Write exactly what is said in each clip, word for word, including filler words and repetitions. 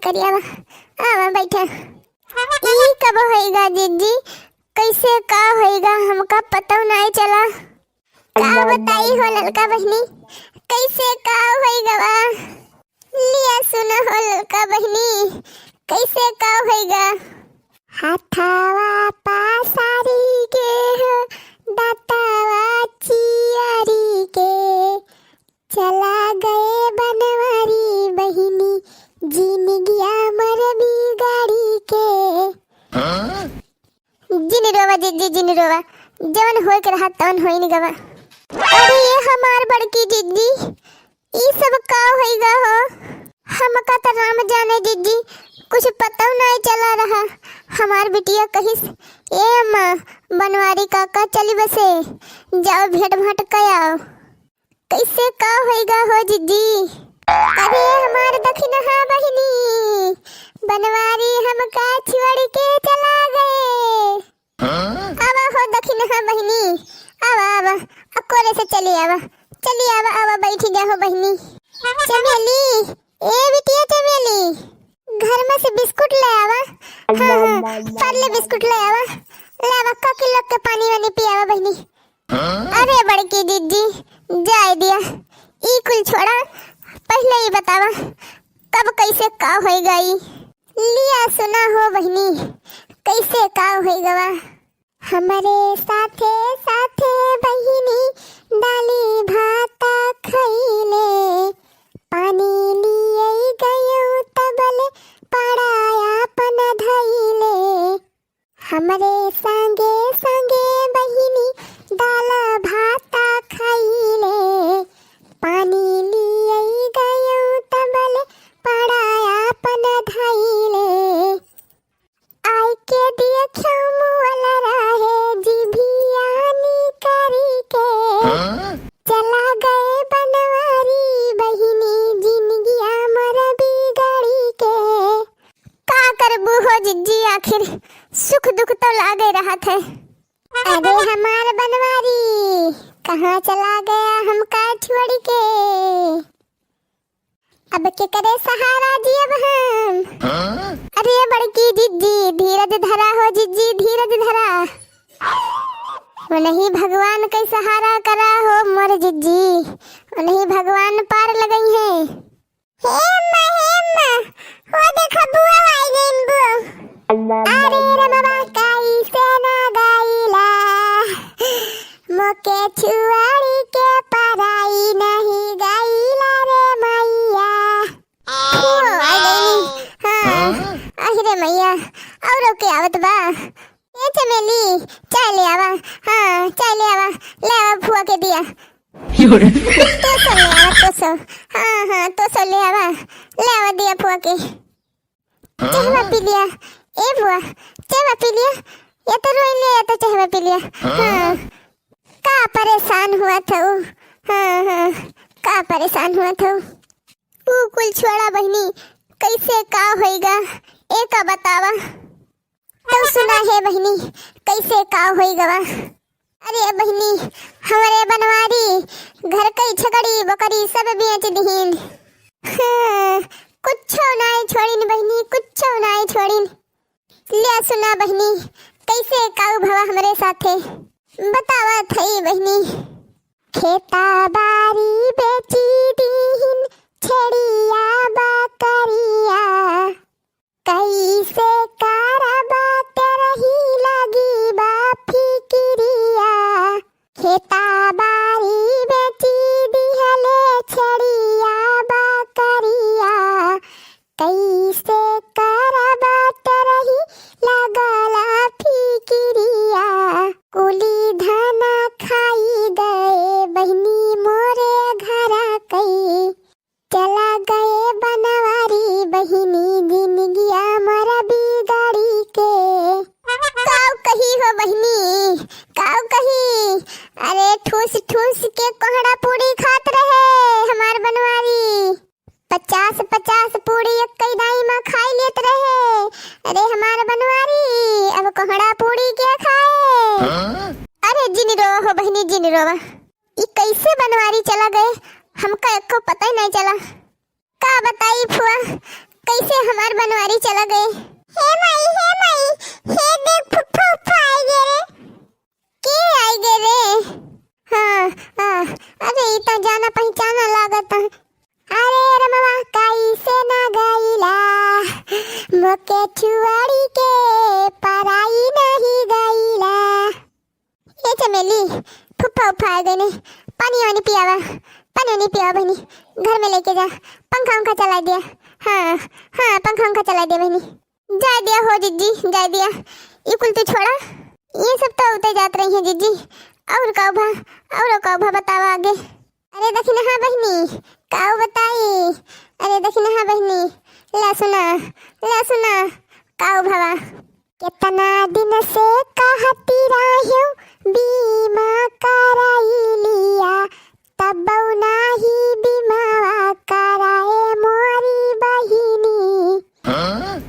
करिया बा। आवा, बैठा। ई कब होइगा जिज्जी? कैसे का होइगा, हमका पतौ नाय चला। का बताई हो ललका बहिनी, कैसे का होइगा बा? लिया सुना हो ललका बहिनी, कैसे का होइगा? हथवा पसारी के हो, दतवा चियारी के, चला गए बनवारी बहिनी, जिनगिया मर बिगाड़ी के। जिन रोवा जिज्जी, जिन रोवा, जवन होए के रहा तवन होइन गवा। अरे ये हमार बड़की जिज्जी, ई सब का होइगा हो? हमका त राम जाने जिज्जी, कुछ पतौ नाय चला रहा। हमार बिटिया कहिस, "ए अम्मा, बनवारी काका चली बसे, जाओ भेंट भांट क आओ।" कैसे का होइगा हो जिज्जी? अरे हमार दखिनहा बहिनी, बनवारी हमका छोड़ के चला गए। आवा हो दखिनहा बहिनी, आवा, आवा, अकोरे से चली आवा, चली आवा, आवा, बैठी जा हो बहिनी। चमेली, ए बिटिया चमेली, घर में से बिस्कुट ले आवा। हाँ, हाँ, पार्ले बिस्कुट ले आवा, ले आवा, काकी लोग के पानी वानी पियावा बहिनी। अरे बड़की जिज्जी, जाए दिया, ई कुल छोड़ा, पहले ई बतावा, कब कैसे का होइगा ई? लिया सुना हो बहिनी, कैसे का होइगा बा? हमरे साथे साथे बहिनी दाली भात खइले, पानी लिये गयो तबले पड़ाया पन धइले। हमरे संगे संगे बहिनी दाल भात खइले, पानी लिये गयो तबले पड़ाया पन धइले। आइके देखो मुअल रहे जिभिया निकरी के। चला गए बनवारी बहिनी जिनगिया मर बिगाड़ी के। का करबू हो जिज्जी, आखिर सुख दुख तो लागे रहत है। अरे हमार बनवारी कहाँ चला गया हमका छोड़ के? अब केकरे सहारा जियब हम? अरे बड़की जिज्जी, धीरज धरा हो जिज्जी, धीरज धरा। उनही भगवान के सहारा करा हो मोर जिज्जी, उनही भगवान पार लगई है। हे अम्मा, हे अम्मा, हो देखा बुआ आई गईन बुआ। अरे रमवा काई से ना गाइला, मोके छुआड़ी के पराई नहीं गाइला रे मैया। हो, आ गईनी। हाँ, अहि रे मैया, और के आवत बा? ए चमेली, चाय ले आवा। हाँ, चाय ले आवा, ले आवा फुआ के दिया। तोसो ले आवा, तोसो। हाँ, हाँ, तोसो ले आवा, ले आवा दिया फुआ के। चहवा पी लिया, ए फुआ, चहवा पी लिया, या तो रोई लिया, या तो चहवा पी लिया। हाँ, का परेशान हुआ था वो? हाँ, हाँ, का परेशान हुआ था वो? ऊ कुल छोड़ा बहिनी, कैसे का होइगा, एका बतावा। तब सुना हे बहिनी, कैसे का होइगा बा। अरे बहिनी, हमरे बनवारी घर कई छगड़ी बकरी सब बेच दिहिन। हाँ, कुछो नाई छोड़िन बहिनी, कुछो नाई छोड़िन। ले सुना बहिनी, कैसे काऊ भवा हमरे साथे, बतावा थई बहिनी। खेता बारी बेची दीहिन, छेड़िया बकरिया, कैसे करबा तेरही लगी बा फिकिरिया। खेता बारी बेची दिहले छेड़िया बकरिया, कैसे करबा तेरही लागल फिकिरिया। कुली धन खाई गए बहिनी मोरे घर कई, चला गए बनवारी बहिनी जिनगिया मर बिगाड़ी के। काऊ कही हो बहिनी, काऊ कही। अरे ठूस ठूस के कोहड़ा पूरी खात रहे हमार बनवारी। पचास पचास पूरी एक्कई दाई मा खाई लेत रहे। अरे हमार बनवारी, अब कोहड़ा पूरी के खाए? अरे जिन रोवा हो बहिनी, जिन रोवा। ई कैसे बनवारी चला गए, हमका एको पता ही नहीं चला। का बताई फुआ, कैसे हमार बनवारी चला गए। हे माई, हे माई, हे देख फुफ्फा उफ्फा आइ गए रे। के आइ गए रे? हाँ, हाँ, अरे ई त जाना पहिचाना लागत है। अरे रमवा कैसे ना गइला, मोके छुअड़ी के पराई नहीं गइला। ए चमेली, फुफ्फा उफ्फा आ गए ने, पानी वानी पियावा, पानी वानी पियावा बहिनी, घर में लेके जा, पंखा उंखा चला दिया। हाँ, हाँ, पंखा उंखा चला दिया बहिनी। जाए दिया हो जिज्जी, जाए दिया, ई कुल तू छोड़ा, ये सब तो होते जात रही है जिज्जी। और का भा, और का भा बतावा आगे। अरे दखिनहा बहिनी, काउ बताई? अरे दखिनहा बहिनी, ला सुना, ला सुना, काउ भवा। केतना दिन से कहती रह्यो बीमा कराई लिया, तब नाही बीमावा कराए मोरी बहिनी। हाँ?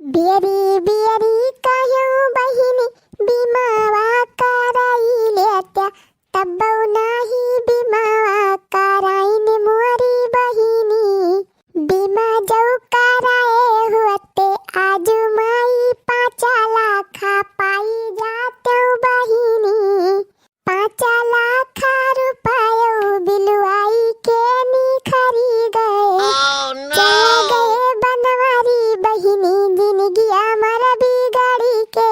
बियरी बियरी कह्यो बहिनी, बीमावा कराई लेत्या, तब नाही बीमावा कराइन मोरी बहिनी। बीमा जौ कराए हुअते, आजु माई पाँच लाखा पाई जातेउ बहिनी। पाँच लाख रुपयो बिलवाई के निखरी गए। Oh, no! चले गए बनवारी बहिनी, जिनगिया मर बिगड़ी के।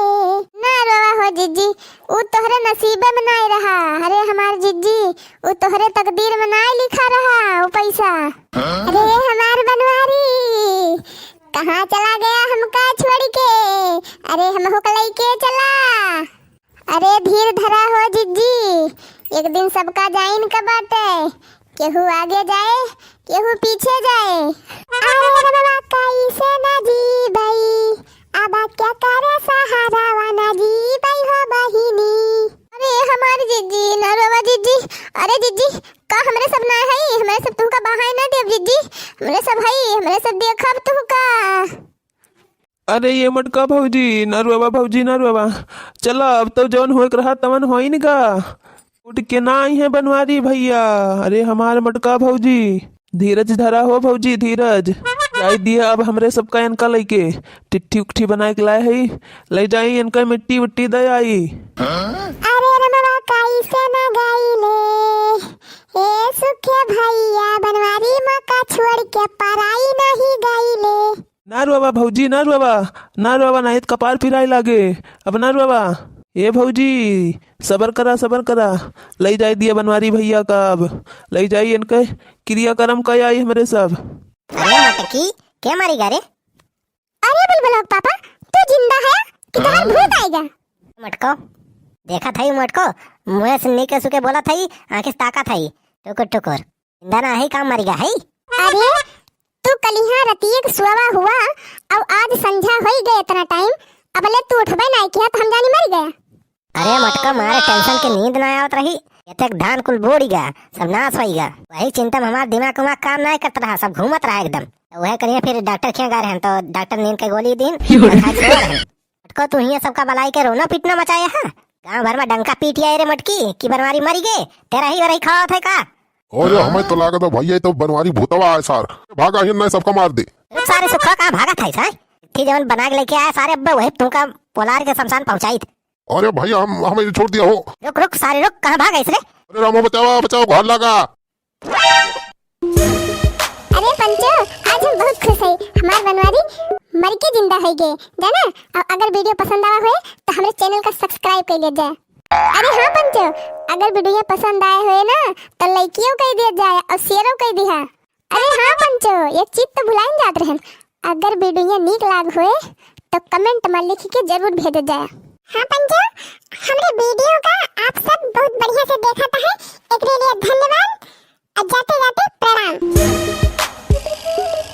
ना रोवा हो जिज्जी, उ तोहरे नसीबे में नाई रहा। अरे हमार जिज्जी, उ तोहरे तकदीर में नाई लिखा रहा उ पैसा। हाँ? अरे हमार बनवारी, कहाँ चला गया हमका छोड़ के? अरे हमहू का लइके चला। अरे धीर धरा हो जिज्जी, एक दिन सबका जाइन का बाटे, केहू आगे जाए, केहू पीछे जाए। अरे रमवा कैसे ना जीबई, अब केकरे सहारावा ना जीबई हो बहिनी। अरे हमार जिज्जी, ना रोवा जिज्जी, अरे जिज्जी, का हमरे सब ना हई, हमरे सब तुहका बहाए ना देब जिज्जी, हमरे सब हई, हमरे सब देखब तुहका। अरे ये मटका भौजी, ना रोवा भौजी, ना रोवा। चला, अब तो जौन होए के रहा तवन होइन गा। उठ के ना आई है बनवारी भैया। अरे हमार मटका भौजी, धीरज धरा हो भौजी, धीरज। जाई दिया अब हमरे सबका इनका लइके। टिट्ठी उट्ठी बनाए के लाए हई, ले जाई इनका मिट्टी उट्टी दे आई। अरे रमवा कैसे ना गईले, ए सुखे भैया बनवारी मका छोड़ के पराई नहीं गईले। ना रोवा भौजी, ना रोवा, ना रोवा, नाहीं त कपार पिराए लागे। अब ना रोवा। ए भौजी, सबर करा, सबर करा। लई जाए दिया बनवारी भैया का अब। लई जाई इनके क्रियाकर्म कइ आई हमरे सब। अरे मटकी, के मरी गा रे? अरे बुलबुला के पापा, तू जिंदा है कि तोहर भूत आइगा? मटको, देखत हई मटको, मुँहे से निके सुके बोलत हई, आँखी से ताकत हई, टुकुर टुकुर। जिंदा ना है, काम मरी गा है। अरे, तू कलिहा रतिये के सुअवा हुआ, अब आज संझा होई गए इतना टाइम, अबले तू उठबे नाई किहा, त हम जानी मरी गया। अरे मटका, मारे टेंशन के नींद ना आवत रही, एतेक धान कुल बूड़ी गा, सब नाश होई गा। वही चिंता में हमार दिमाग उमाग काम ना करत रहा, सब घूमत रहा एकदम। तो वह करिए फिर डॉक्टर खिया गा रहे हैं, तो डॉक्टर नींद के गोली दीन, और खाए सोए रहे। मटको, तू हियाँ सबका बलाई के रोना पीटना मचाए है। गाँव भर में डंका पीट आए रे मटकी, कि बनवारी मरी गे, तेरा ही बरही खावत है का? अरे, हमें तो लागत है भैया, ये तो बनवारी भूतवा है सार। भागा हिन, नहीं सबका मार दे। रुक सारे सुखा, कहाँ भागत है सार? थी जवन बना के लेके आया सारे, अब्बे वही तुमका पोलार के शमशान पहुँचाई थे। अरे भैया, हम, हमें छोड़ दिया हो। रुक, रुक सारे रुक, कहाँ भाग आइस रे? अरे रामो, बचावा, बचावा, घर लागा। अरे पंचो, आज हम बहुत खुश है, हमार बनवारी मर के जिंदा होई गे, जाना? और अगर video पसंद आवा होए तो हमरे channel का subscribe कर लिया जाए। अरे हाँ पंचो, अगर video पसंद आए होए ना तो like-ियो कर दिया जाए और share-ो कर दिया। अरे हाँ पंचो, एक चीज तो भुलाइन जात रहन, अगर video नीक लाग होए तो comment में लिख के जरूर भेज जाए। हाँ पंचो, हमरे video का आप सब बहुत बढ़िया से देखत है, एकरे लिए धन्यवाद। आ जाते जाते प्रणाम।